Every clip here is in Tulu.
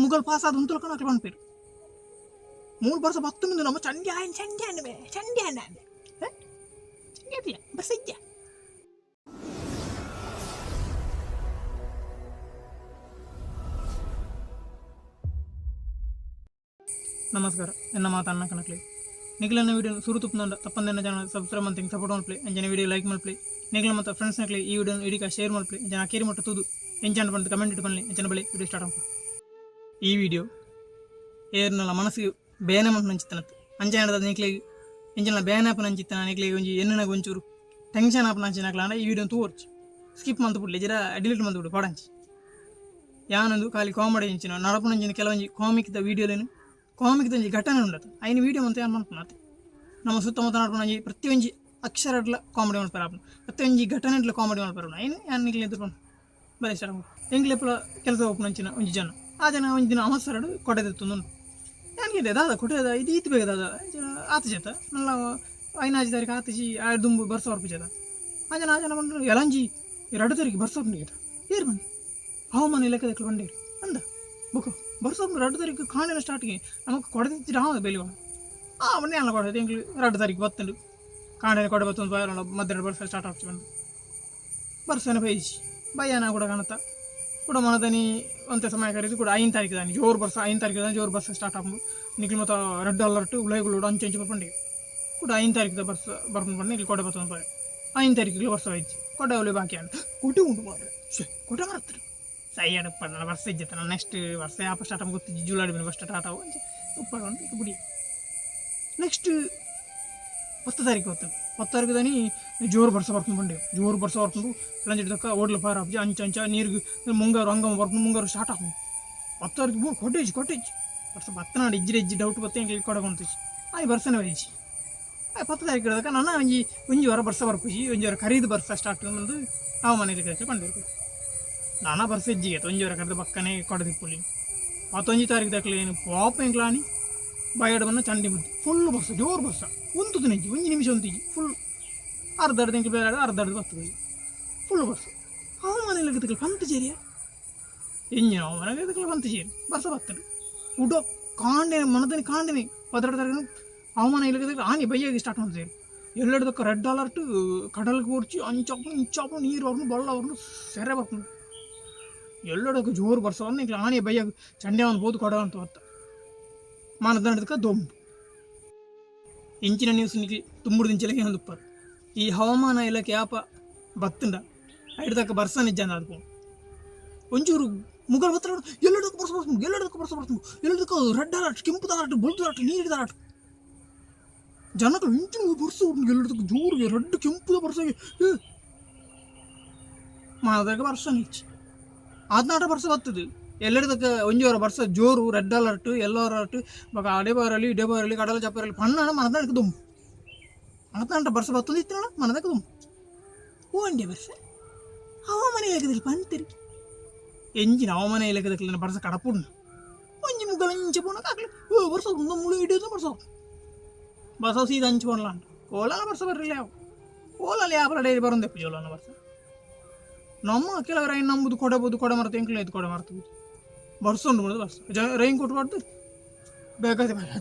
ಮುಗಲ್ ಪಾಸ್ ಆದ್ ಉಂತುಲಕನ ಅಕ್ಲು ಪನ್ಪೆರ್ ಮೂಲು ಬರ್ಸ ಬತ್ತುಂಡು ನಮ್ಮ ಚಂಡಿ ಆಯನ್ ಚಂಡಿ ಆಂಡ್ ಬೇ ಚಂಡಿ ಆಂಡ್ ಆಂಡ್ ಚಂಡಿ ಆತಿಲ್ಲ ಬರ್ಸ ಇಜ್ಜ. ನಮಸ್ಕಾರ, ಎನ್ನ ಮಾತ ಅನ್ನ ಕಣಕ್ಲೆ. ನಿಖಿಲನ್ನ ವಿಡಿಯೋ ಸುರು ತುಪ್ಪುನಂಡ ತಪ್ಪಂದೆ ಎನ್ನ ಚಾನಲ್ ಸಬ್ಸ್ಕ್ರೈಬ್ ಮಂತಿಂಗ್ ಸಪೋರ್ಟ್ ಮಲ್ಪಲೆ, ಅಂಚನೆ ವಿಡಿಯೋ ಲೈಕ್ ಮಲ್ಪಲೆ. ನಿಖಿಲ ಮತ್ತು ಫ್ರೆಂಡ್ಸ್ ನಕ್ಲೆ ಈ ವಿಡಿಯೋ ಇಡೀಕ ಶೇರ್ ಮಲ್ಪಲೆ. ಅಂಚನೆ ಅಕೇರಿ ಮಟ್ಟ ತೂದು ಎಂಚಾಂಡ ಪಂದ್ ಕಮೆಂಟ್ ಇಟ್ಟು ಪನ್ಲೆ. ಅಂಚನೆ ಬಲೆ ವಿಡಿಯೋ ಸ್ಟಾರ್ಟ್ ಮಲ್ಪ. ಈ ವಿಡಿಯೋ ಏರ್ನಲ ಮನಸ್ಸಿಗೆ ಬೇನೆ ಮನ್ಪುನಂಚಿತ್ತನತ್ ಅಂಚನೆ ನಿಕ್ಲೆಗ್ ಎಂಚನ ಬೇನೆ ಆಪುನಂಚಿತ್ತನ ನಿಕ್ಲೆಗ್ ಒಂಜಿ ಎನ್ನುನಗ ಒಂಚೂರು ಟೆನ್ಷನ್ ಆಪುನಂಚಿನಕ್ಲಾಂಡ ಈ ವಿಡಿಯೋ ತೂವೊರ್ಚಿ ಸ್ಕಿಪ್ ಮಂತ್ ಬುಡ್ಲೆ, ಜಿರ ಡಿಲೀಟ್ ಮಂತ್ ಬುಡ್ಲೆ ಪಾಡಂಚಿ. ಯಾನೊಂದು ಖಾಲಿ ಕಾಮಿಡಿ ಇಂಚಿನ ನಡಪುನಂಚಿನ ಕೆಲವೊಂಜಿ ಕಾಮಿಕ್ದ ವಿಡಿಯೋಲೇನು ಕಾಮಿಕ್ ಒಂಜಿ ಘಟನೆ ಉಂಡತ ಐನ ವಿಡಿಯೋ ಮಂತ್ ಯಾನ್ ಮನ್ಪುನತೆ. ನಮ್ಮ ಸುತ್ತಮುತ್ತ ನಡಪುನಂಜಿ ಪ್ರತಿಯೊಂಜಿ ಅಕ್ಷರಡ್ಲ ಕಾಮಿಡಿ ಮನ್ಪೆರೆ ಆಪುಂಡು, ಪ್ರತಿಯೊಂಜಿ ಘಟನೆಡ್ಲ ಕಾಮಿಡಿ ಮನ್ಪೆರೆ ಆಪುಂಡು. ಐನ್ ಯಾನ್ ನಿಕ್ಲೆ ಎದುರು ಪನ್ಪುನ ಬಲೆ ಸ್ಟಾರ್ಟ್ ಮಲ್ಪು. ಎಂಕ್ಲೆಪುಲ ಕೆಲಸ ಉಪ್ಪುನಂಚಿನ ಒಂಜಿ ಜನ ಆ ಜನ ಒಂಜಿ ದಿನ ಅವಸರಡ್ ಕೊಡೆ ದೆತ್ತೊಂದುಂಡು. ಯಾನ್ ಕೇಂಡೆ ದಾದ ಕೊಡೆ ಇದು ಈತ್ ಬೇಗ ದಾದ ಆತ್ ಜತ ಮಲ್ಲ ಐನಾಜಿ ತಾರೀಕು ಆತಿಜಿ ಆ ದುಂಬು ಬರ್ಸ ಬರ್ಪುಜದ. ಆ ಜನ ಪಂಡ್ರು ಎಲಂಜಿ 2 ತಾರೀಕು ಬರ್ಸ ಬರ್ಪುಂಡು ಗೀತ ಏರ್ ಬಂದು ಹವಾಮಾನ ಇಲಾಖೆದಕ್ಲು ಬಂಡೇರು ಅಂದ ಬೊಕ ಬರ್ಸ ಬರ್ಪುಂಡು 2 ತಾರೀಕು ಕಾಂಡೆನ ಸ್ಟಾರ್ಟ್ಗೆ ನಮಕ್ ಕೊಡೆ ತೆತ್ತಿಡ ಆವ ಬೆಲಿವ ಆ ಬನ್ನಿ ಅಲ್ಲ ಕೊಡೆ ಎಂಕ್ಲು 2 ತಾರೀಕು ಬತ್ತುಂಡು ಕಾಂಡೆನ ಕೊಡೆ ಬತ್ತೊಂದು ಬಾಯ್ ಮಧ್ಯಾಹ್ನ ಬರ್ಸ ಸ್ಟಾರ್ಟ್ ಆಪುಜಿ ಬಂದು ಬರ್ಸನ ಬೈಜಿ ಬಯ್ಯಾನ ಕೂಡ ಕಾಣುತ್ತ ಕೂಡ ಮನದನಿ ಒಂತೆ ಸಮಯ ಕರೀದು ಕೂಡ 5 ತಾರೀಕು ದಾನಿ ಜೋರು ಬರ್ಸ 5 ತಾರೀಕು ದಾನಿ ಜೋರು ಬರ್ಸ ಸ್ಟಾರ್ಟ್ ಆಪುಂಡು. ನಿಕ್ಲು ಮತ್ತ ರೆಡ್ ಅಲರ್ಟ್ ಉಲೈಗುಲೋಡು ಅಂಚೆ ಅಂಚೆ ಬರ್ಪುಂಡು ಕೂಡ 5 ತಾರೀಕು ಬರ್ಸ ಬರ್ಪುಂಡು ಪಂಡ ನಿಕ್ಲು ಕೊಡೆ ಬತ್ತೊಂದು ಬಾಯ್ 5 ತಾರೀಕು ಬರ್ಸ ಬೈಜಿ ಕೊಡೆ ಅವಲೆ ಬಾಕಿ ಆಂಡ್ ಕೊಡೆ ಉಂಡು ಮಾರ್ರೆ ಶ್ಯೆ ಕೊಡೆ ಮರತ್ರು ಸೈಯಡ್ ಉಪ್ಪಡ್ ವರ್ಷ ಇಜ್ಜತ್ತ ನೆಕ್ಸ್ಟ್ ವರ್ಷ ಯಾಪ ಸ್ಟಾರ್ಟ್ ಆಪುಂಡು ಗೊತ್ತಿಜ್ಜಿ ಜುಲೈ ಬರ್ಸ ಸ್ಟಾರ್ಟ್ ಆವು ಅಂಚೆ ಉಪ್ಪಡ್ ಪಂಡ ಬುಡಿ. ನೆಕ್ಸ್ಟ್ 10 ತಾರೀಕು ಬತ್ತುಂಡು 10 ತಾರೀಕು ದಾನಿ ಜೋರು ಬರ್ಸ ಬರ್ಪುಂಡು ಪಂಡೆ ಜೋರು ಬರ್ಸ ಬರ್ಪುಂಡು ಲಂಚ್ ದಕ್ಕ ಓಡ್ಲ ಫೈರ್ ಆಪುಜಿ ಅಂಚ ಅಂಚ ನೀರ್ಗ್ ಮುಂಗಾರು ಹಂಗಾಮ ಬರ್ಪುಂಡು ಮುಂಗಾರು ಸ್ಟಾರ್ಟ್ ಆಪುಂಡು. 10 ತಾರೀಕು ಮೂರು ಕೊಟ್ಟೇಜಿ ಕೊಟ್ಟೇಜಿ ಬರ್ಸ ಬತ್ತನಾಡು ಇಜ್ಜಿರ ಇಜ್ಜಿ ಡೌಟ್ ಬತ್ತೆ ಎಂಕ್ಲೆಗ್ ಕೊಡೆ ಕೊಂತುಜಿ ಆಯ್ ಬರ್ಸನೆ ಬೈಜಿ ಆಯ್ 10 ತಾರೀಕು ದಕ್ಕ ನನ ಒಂಜಿ ಒಂಜಿ ವಾರ ಬರ್ಸ ಬರ್ಪುಜಿ ಒಂಜಿ ವಾರ ಖರೀದ್ ಬರ್ಸ ಸ್ಟಾರ್ಟ್ ಮಂದು ಹವಾಮಾನ ಇಲಾಖೆ ಪಂಡೆರ್ ನಾನಾ ಬರ್ಸ ಇಜ್ಜಿಗೆ ಒಂಜಿ ವಾರ ಕರೆದು ಬಕ್ಕನೆ ಕೊಡೆ ದಿಪ್ಪುಲಿ 11 ತಾರೀಕು ದಕ್ಲೆ ಏನು ಪಾಪ ಎಂಕ್ಲಾನಿ ಬಾಯಡ್ ಬನ್ನ ಚಂಡಿ ಮುದ್ದೆ ಫುಲ್ ಬರ್ಸ ಜೋರು ಬರ್ಸ ಉಂತುದು ನೆಜ್ಜಿ ಒಂಜಿ ನಿಮಿಷ ಉಂತಿಜಿ ಫುಲ್ ಅರ್ಧ ಅರ್ಧ ಎಂಕ್ಲು ಬೇರೆ ಅರ್ಧ ಅರ್ಧ ಬರ್ತದೆ ಫುಲ್ ಬರ್ಸ. ಹವಾಮಾನ ಇಲಾಖೆ ಪಂತ ಸೇರಿಯ ಎಂಜಿನ ಹವಾಮಾನ ಇಲಾಖೆ ಪಂತ ಸೇರಿ ಬರ್ಸ ಬರ್ತದೆ ಉಡೋ ಕಾಂಡೆ ಮನದನಿ ಕಾಂಡೆನೆ 12 ತಾರೀಕು ಹವಾಮಾನ ಇಲಾಖೆ ಆನಿ ಬಯ್ಯಾಗಿ ಸ್ಟಾರ್ಟ್ ಮಾಡ್ತೀರಿ ಎಲ್ಲೆಡ್ದಕ್ಕ ರೆಡ್ ಅಲರ್ಟ್ ಕಡಲ್ಗೆ ಓಡ್ಚಿ ಅಂಚಾಪು ಇಂಚಾಪು ನೀರು ಅವ್ರನ್ನು ಬಳ್ಳ ಅವ್ರನ್ನು ಸೆರೆ ಬರ್ಕೊಂಡು ಎಲ್ಲೆಡಕ್ಕೆ ಜೋರು ಬರ್ಸ ಅಂದ್ರೆ ಆನೆ ಬಯ್ಯಾಗ ಚಂಡೆ ಒಂದು ಬೋದು ಕೊಡ ಅಂತ ಹೊತ್ತ ಮಾನದಂಡದಕ್ಕೆ ದೊಂಬು ಇಂಚಿನ ನ್ಯೂಸ್ ನಿಕ್ಲಿ ತುಂಬುಡು ದಿಂಚಲಗೆ ಒಂದು ಉಪ್ಪರು. ಈ ಹವಾಮಾನ ಇಲಾಖೆ ಯಾಪ ಬತ್ತುಂಡ ಐಡ್ದಕ್ಕ ಬರ್ಸ ನಿಜ ಅದಕ್ಕೆ ಒಂಚೂರು ಮುಗಲ್ ಬತ್ತ ಎಲ್ಲೆಡಕ್ಕೆ ಬರ್ಸ ಬರ್ಸ ಎಲ್ಲೆಡಕ್ಕೆ ಬರ್ಸ ಬರ್ಸ ಎಲ್ಲದಕ್ಕ ರೆಡ್ ಅಲರ್ಟ್ ಕೆಂಪುದ ಅಲರ್ಟ್ ಬೊಲ್ದು ಅಲರ್ಟ್ ನೀರಿದ ಅಲರ್ಟ್ ಜನಗಳು ಇಂಚಿನ ಬರ್ಸ ಎಲ್ಲದಕ್ಕೆ ಜೋರಿಗೆ ರೆಡ್ ಕೆಂಪುದ ಬರ್ಸ ಮಾನದಾಗ ಬರ್ಸ ನಿಚ್ಚಿ ಆದ್ನಾಟ ಬರ್ಸ ಬರ್ತದೆ ಎಲ್ಲೆಡದಕ್ಕೆ ಒಂಜಿ ವಾರ ಬರ್ಸ ಜೋರು ರೆಡ್ ಅಲರ್ಟ್ ಎಲ್ಲೋ ಅಲರ್ಟ್ ಬೊಕ ಅಡೆ ಬರಲಿ ಇಡೆ ಬರಲಿ ಕಡಲ ಚಪ್ಪರಲಿ ಪಣ್ಣಾಣ ಮನದಾನಕ್ಕೆ ದುಂಬು ಆತನಾಟ ಬರ್ಸ ಬತ್ತೊಂದು ಇತ್ತನ ಮನದಕ್ಕೆ ದುಂಬು ಓಂಡೆ ಬರ್ಸ ಹವಾಮಾನ ಇಲಾಖೆದಲ್ಲಿ ಪಂತಿರಿ ಎಂಜಿನ ಹವಾಮಾನ ಇಲಾಖೆದಕ್ಕೆ ಬರ್ಸ ಕಡಪುಣ್ಣ ಒಂಜಿ ಮುಗಲ ಇಂಚೆ ಪೋಣ ಕಾಕ್ಲೆ ಓ ಬರ್ಸ ಮುಳು ಹಿಡಿಯೋದು ಬರ್ಸ ಬರ್ಸ ಸೀದ ಅಂಚು ಪೋಣಲ ಕೋಲಾಲ ಬರ್ಸ ಬರಲಿಲ್ಲ ಯಾವ ಕೋಲಾಲ ಯಾವ ಡೈಲಿ ಬರೋಂದೆಪ್ಪು ಜೋಲನ ಬರ್ಸ ನಮ್ಮ ಕೆಲವರು ಏನು ನಂಬುದು ಕೊಡಬಹುದು ಕೊಡೆ ಮರತು ಎಂಕ್ಲೆ ಇದು ಕೊಡೆ ಮರತು ಬರ್ಸ ಉಂಟು ಬಿಡುದು ಬರ್ಸ ರೈನ್ ಕೋಟ್ ಬಾರ್ದು ಬೆಗರ್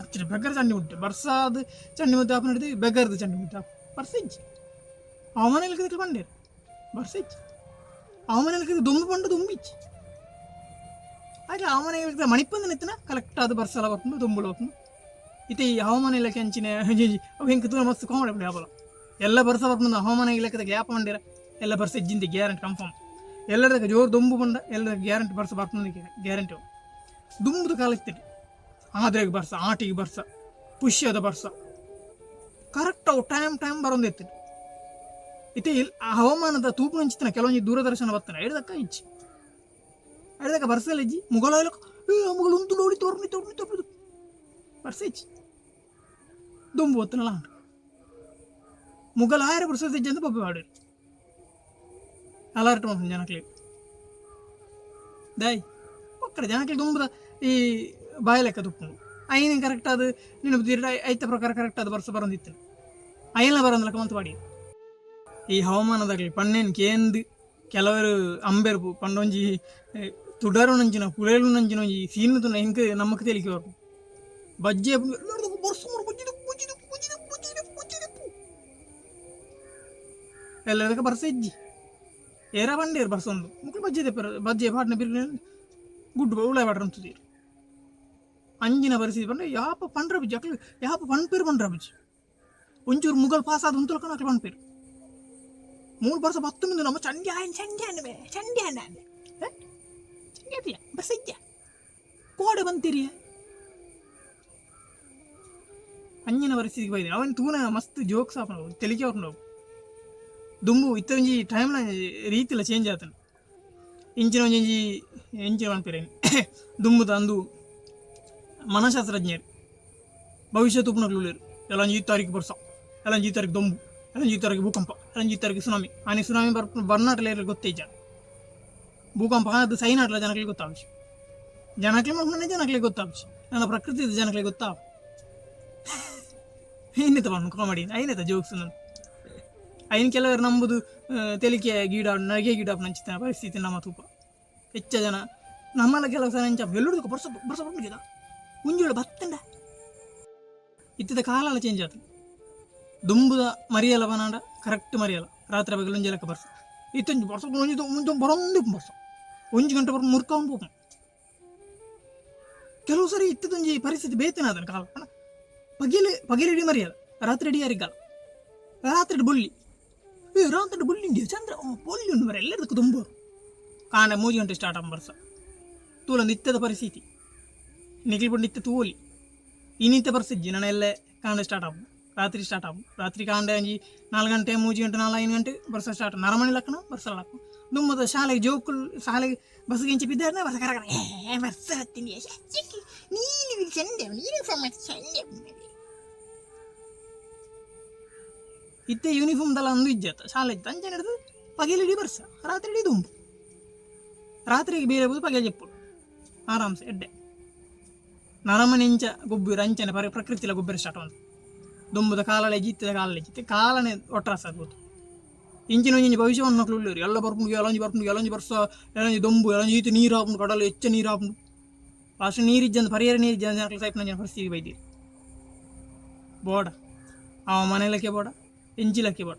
ಬೆಗರ್ ಚಂಡಿ ಮುಟ್ಟೆ ಬರ್ಸಾದ ಚಂಡಿ ಮುದ್ದೆ ಆಪ ನಡಿದು ಬೆಗರ್ದು ಚಂಡಿ ಮುದ್ದೆ ಆಪ ಬರ್ಸ ಇಜ್ಜಿ ಹವಾಮಾನ ಇಲಾಖೆದಕ್ಕೆ ಪಂಡೇರು ಬರ್ಸ ಇಜ್ಜಿ ಹವಾಮಾನ ಇಲಾಖೆ ದುಂಬು ಪಂಡು ದುಂಬು ಇಜ್ಜಿ ಆಯ್ತು ಹವಾಮಾನ ಇಲಾಖೆ ಮಣಿಪಂದ ನೆತ್ತಿನ ಕರೆಕ್ಟ್ ಅದು ಬರ್ಸಲ ಬರ್ಪುಂಡು ದುಂಬುಳು ಬರ್ಪುಂಡು ಇತ್ತೆ ಈ ಹವಾಮಾನ ಇಲಾಖೆ ಅಂಚಿನ ಅವು ಹೆಂಗೆ ತೂರ ಮಸ್ತ್ ಕಾಮಿಡಿ ಆಪುಂಡು ಯಾಪಲ ಎಲ್ಲ ಬರ್ಸ ಬರ್ಪುಂಡು ಹವಾಮಾನ ಇಲಾಖೆದಾಗ ಯಾಪ ಮಂಡಿರ ಎಲ್ಲ ಬರ್ಸ ಇಜ್ಜಿಂದ ಗ್ಯಾರಂಟಿ ಕನ್ಫರ್ಮ್ ಎಲ್ಲದಕ್ಕೆ ಜೋರು ದುಂಬು ಬಂಡ ಎಲ್ಲದಕ್ಕೆ ಗ್ಯಾರಂಟಿ ಬರ್ಸ ಬರ್ಪುಂಡು ಗ್ಯಾರಂಟಿ ದುಂಬುದು ಕಾಲ ಇತ್ತು ಆದ್ರೆಗ್ ಬರ್ಸ ಆಟಿಗೆ ಬರ್ಸ ಪುಷ್ಯದ ಬರ್ಸ ಕರೆಕ್ಟ್ ಅವು ಟೈಮ್ ಟೈಮ್ ಬರೋಂದಿತ್ತು ಇತ್ತೆ ಇಲ್ಲಿ ಆ ಹವಾಮಾನದ ತೂಪುನಂಚಿತ್ತನ ಕೆಲವೊಂಜಿ ದೂರದರ್ಶನ ಬರ್ತನ ಹಿಡ್ದಕ್ಕ ಇಜ್ಜಿ ಹಿಡ್ದಕ್ಕ ಬರ್ಸಲ್ಲ ಇಜ್ಜಿ ಮುಗಲ ಮುಗಲ ಉಂತು ನೋಡಿ ತೋರ್ನಿ ತೋರ್ನಿ ತೋರ್ನಿ ಬರ್ಸ ಇಜ್ಜಿ ದುಂಬು ಹೊತ್ತನಲ್ಲ ಮುಗಲ ಆಯರ ಬರ್ಸದ ಇಜ್ಜಿ ಅಂತ ಬೊಬ್ಬೆ ಮಾಡಿ ಅಲರ್ಟ್ ಮಾಡ್ತೀನಿ ಜನಕ್ಲಿ ದಾಯ್ ಒಕ್ಕಡೆ ಜನಕ್ಲಿ ದುಂಬುದ ಈ ಬಾಯಿ ಲೆಕ್ಕ ತುಪ್ಪುಂಡು ಐನ ಕರೆಕ್ಟ್ ಅದು ನಿನ್ನ ಬುದ್ಧಿ ಐತ ಪ್ರಕಾರ ಕರೆಕ್ಟ್ ಅದು ಬರ್ಸ ಬರೋಂದಿತ್ತು ಐನ ಬರೋಂದಿಲ್ಲ ಮಂತ್ ಪಾಡಿ ಈ ಹವಾಮಾನದಾಗಲಿ ಪಣ್ಣೇನು ಕೇಂದ್ ಕೆಲವರು ಅಂಬೆರ್ಪು ಪಂಡೊಂಜಿ ತುಡರುನಂಚಿನ ಪುರೇಲುನಂಚಿನ ಒಂಜಿ ಸೀನ್ ತುನ ಎಂಕ್ ನಮಕ್ ತೆಲಿಕೆ ಬರ್ಪು ಬಜ್ಜೆ ಎಲ್ಲದಕ್ಕೆ ಬರ್ಸ ಇಜ್ಜಿ ಏರ ಬಂಡೇರು ಬರ್ಸ ಉಂಡು ಮುಕ್ಳು ಬಜ್ಜೆ ದೆಪ್ಪರು ಬಜ್ಜೆ ಪಾಡ್ನ ಬಿರ್ನ ಗುಡ್ಡು ಉಳಾಯ ಪಾಡ್ರ ಅಂತಿದ್ದೀರು ಅಂಜಿನ ಪರಿಸ್ಥಿತಿ ಪಂಡ ಯಾಪ ಪಂಡ್ರ ಬುಜ್ಜಿ ಅಕ್ಲು ಯಾಪ ಪನ್ಪೇರು ಪಂಡ್ರ ಬುಜ್ಜಿ ಒಂಚೂರು ಮುಗಲ್ ಪಾಸ್ ಆದ ಉಂತುಲಕನ ಅಕ್ಲು ಪನ್ಪೇರು ಮೂರು ಬರ್ಸ ಬತ್ತು ಮಿಂದು ನಮ್ಮ ಚಂಡಿ ಆಯನ್ ಚಂಡಿ ಆಂಡ ಬೇ ಚಂಡಿ ಆಂಡ ಚಂಡಿ ಆತಿಲ್ಲ ಬರ್ಸ ಇಜ್ಜ ಕೋಡೆ ಬಂತೀರಿಯ ಅಂಜಿನ ಪರಿಸ್ಥಿತಿಗೆ ಬೈದೆ ಅವನ್ ತೂನ ಮಸ್ತ್ ಜೋಕ್ಸ್ ಆಪನ ತೆಲಿಕೆ ಅವ್ರು ದುಂಬು ಇತ್ತ ಒಂಜಿ ಟೈಮ್ಲ ರೀತಿಲ ಚೇಂಜ್ ಆತನ ಇಂಚಿನ ಒಂಜಿ ಎಂಚಿನ ಪನ್ಪೆರ್ ದುಂಬುದ ಅಂದು ಮನಃಶಾಸ್ತ್ರಜ್ಞರು ಭವಿಷ್ಯ ತೂಪುನಕ್ಲು ಉಲ್ಲೆರ್ ಎಲ್ಲಂಜಿ ಈ ತಾರೀಕು ಬರ್ಸ ಎಲ್ಲಂಜಿ ಈ ತಾರೀಕು ದೊಂಬು ಎಲ್ಲಂಜಿ ಈ ತಾರೀಕು ಭೂಕಂಪ ಎಲ್ಲಂಜಿ ಈ ತಾರೀಕು ಸುನಾಮಿ ಆನಿ ಸುನಾಮಿ ಬರ್ಪ ಬರ್ನಾಟ್ಲ ಏರ್ಲ ಗೊತ್ತೇ ಭೂಕಂಪ ಆದ್ ಸೈನಾಟ್ಲ ಜನಕ್ಲೆಗ್ ಗೊತ್ತಾಪುಜಿ ಜನಕ್ಲೆ ಮಲ್ಪುನ ಜನಕ್ಲೆಗ್ ಗೊತ್ತಾಪುಜಿ ನನ್ನ ಪ್ರಕೃತಿದ ಜನಕ್ಲೆಗ್ ಗೊತ್ತಾವು ಐನೆತ ಪನ್ಪುನು ಕಾಮಿಡಿ ಐನೆತ ಜೋಕ್ಸ್ ಐನ್ ಕೆಲವರು ನಂಬುದು ತೆಲಿಕೆ ಗೀಡ ನಗೆ ಗೀಡ ನಂಚಿನ ಪರಿಸ್ಥಿತಿ ನಮ್ಮ ತೂಪ ಹೆಚ್ಚ ಜನ ನಮ್ಮಲ್ಲ ಕೆಲವು ಸಲ ಎಂಚ ಎಲ್ಲುಡುಕ ಬರ್ಸ ಬರ್ಸ ಬರ್ಪುಜದ ಉಂಜುಳ ಬತ್ತಂಡ ಇತ್ತದ ಕಾಲಲ ಚೇಂಜ್ ಆತು ದುಂಬುದ ಮರಿಯಲ ಬನಾಂಡ ಕರೆಕ್ಟ್ ಮರಿಯಲ ರಾತ್ರಿ ಬಗ್ಗೆ ಒಂಜಿ ಲೆಕ್ಕ ಬರ್ಸ ಇತ್ತೊಂಜಿ ಬರ್ಸ ಒಂಜಿ ಒಂಜಿ ಬರೊಂದು ಬರ್ಸ ಒಂಜಿ ಗಂಟೆ ಬರ್ ಮುರ್ಕೊಂಡು ಪೋಪುನು ಕೆಲವು ಸರಿ ಇತ್ತದೊಂಜಿ ಪರಿಸ್ಥಿತಿ ಬೇತನ ಅದನ್ನ ಕಾಲ ಪಗಿಲು ಪಗಿಲು ಇಡೀ ಮರಿಯಲ್ಲ ರಾತ್ರಿ ಇಡೀ ಯಾರಿಗಾಲ ರಾತ್ರಿ ಬೊಳ್ಳಿ ಏ ರಾತ್ರಿ ಬೊಳ್ಳಿ ಇಂಡಿಯಾ ಚಂದ್ರ ಬೊಳ್ಳಿ ಉಂಡು ಮರ ಎಲ್ಲದಕ್ಕೂ ತುಂಬರು ಕಾಂಡ ಮೂಜಿ ಗಂಟೆ ಸ್ಟಾರ್ಟ್ ಆಗ ಬರ್ಸ ತೂಲ ನಿತ್ಯದ ಪರಿಸ್ಥಿತಿ ನಿಖಿಲ್ ಪಂಡ ನಿತ್ಯ ತೂಲಿ ಇನ್ನಿತ್ಯ ಪರಿಸ್ಥಿತಿ ನನ್ನ ಎಲ್ಲ ಕಾಂಡ ಸ್ಟಾರ್ಟ್ ಆಪು ರಾತ್ರಿ ಸ್ಟಾರ್ಟ್ ಆಪು ರಾತ್ರಿ ಕಾಂಡ ಒಂಜಿ 4 ಗಂಟೆ 3 ಗಂಟೆ 4 5 ಗಂಟೆ ಬರ್ಸ ಸ್ಟಾರ್ಟ್ ನರಮಣಿ ಲಕ್ಕಣ ಬರ್ಸ ಲಕ್ಕ ದುಮ್ಮದ ಶಾಲೆಗೆ ಜೋಕುಲ್ ಶಾಲೆಗೆ ಬಸ್ಗೆ ಇಂಚಿ ಬಿದ್ದಾರನ ಬರ್ಸ ಕರ ಕರ ಬರ್ಸ ಹತ್ತಿನಿ ನೀಲಿ ಚಂದ ಯೂನಿಫಾರ್ಮ್ ಚಂದ ಇತ್ತೆ ಯೂನಿಫಾರ್ಮ್ ದಲ್ಲ ಅಂದು ಇಜ್ಜತ್ತ ಶಾಲೆ ಇತ್ತು ಅಂಚೆ ನಡೆದು ಪಗೆಲಿಡಿ ಬರ್ಸ ರಾತ್ರಿ ಇಡೀ ದುಂಬು ರಾತ್ರಿಗೆ ಬೇರೆ ಬೋದು ಪಗೆಲ್ ಚೆಪ್ಪುಡು ಆರಾಮ್ಸೆ ಎಡ್ಡೆ ನರಮನೆ ಇಂಚ ಗೊಬ್ಬರ ಅಂಚನೆ ಪರಿ ಪ್ರಕೃತಿಲ ಗೊಬ್ಬರ ಸ್ಟಾರ್ಟ್ ಒಂದು ದುಂಬುದ ಕಾಲಲೆ ಜಿತ್ತದ ಕಾಲಲೆ ಜಿತ್ತೆ ಕಾಲನೆ ಒಟ್ಟರಾಸ ಆಗ್ಬೋದು ಇಂಚಿನ ಒಂಜಿ ಭವಿಷ್ಯವನ್ನು ಮಕ್ಕಳು ಉಳ್ಳೇರು ಎಲ್ಲ ಬರ್ಪುಂಡು ಎಲ್ಲೊಂಜಿ ಬರ್ಪುಂಡು ಎಲ್ಲೊಂಜಿ ಬರ್ಸ ಎಲ್ಲೊಂಜಿ ದೊಂಬು ಎಲ್ಲೊಂಜಿ ಈತ ನೀರು ಹಾಪುಂಡು ಕಡಲು ಹೆಚ್ಚ ನೀರು ಹಾಪುಂಡು ಲಾಸ್ಟ್ ನೀರಿಜ್ಜಂದು ಪರಿಹಾರ ನೀರಿಜ್ಜಂದು ಜನಕ್ಲೆ ಸೈಪ್ನ ಜನ ಪರಿಸ್ಥಿತಿ ಬೈದಿರಿ ಬೋಡ ಅವ ಮನೆಲಕ್ಕೆ ಬೋಡ ಎಂಚಿಲಕ್ಕೆ ಬೋಡ.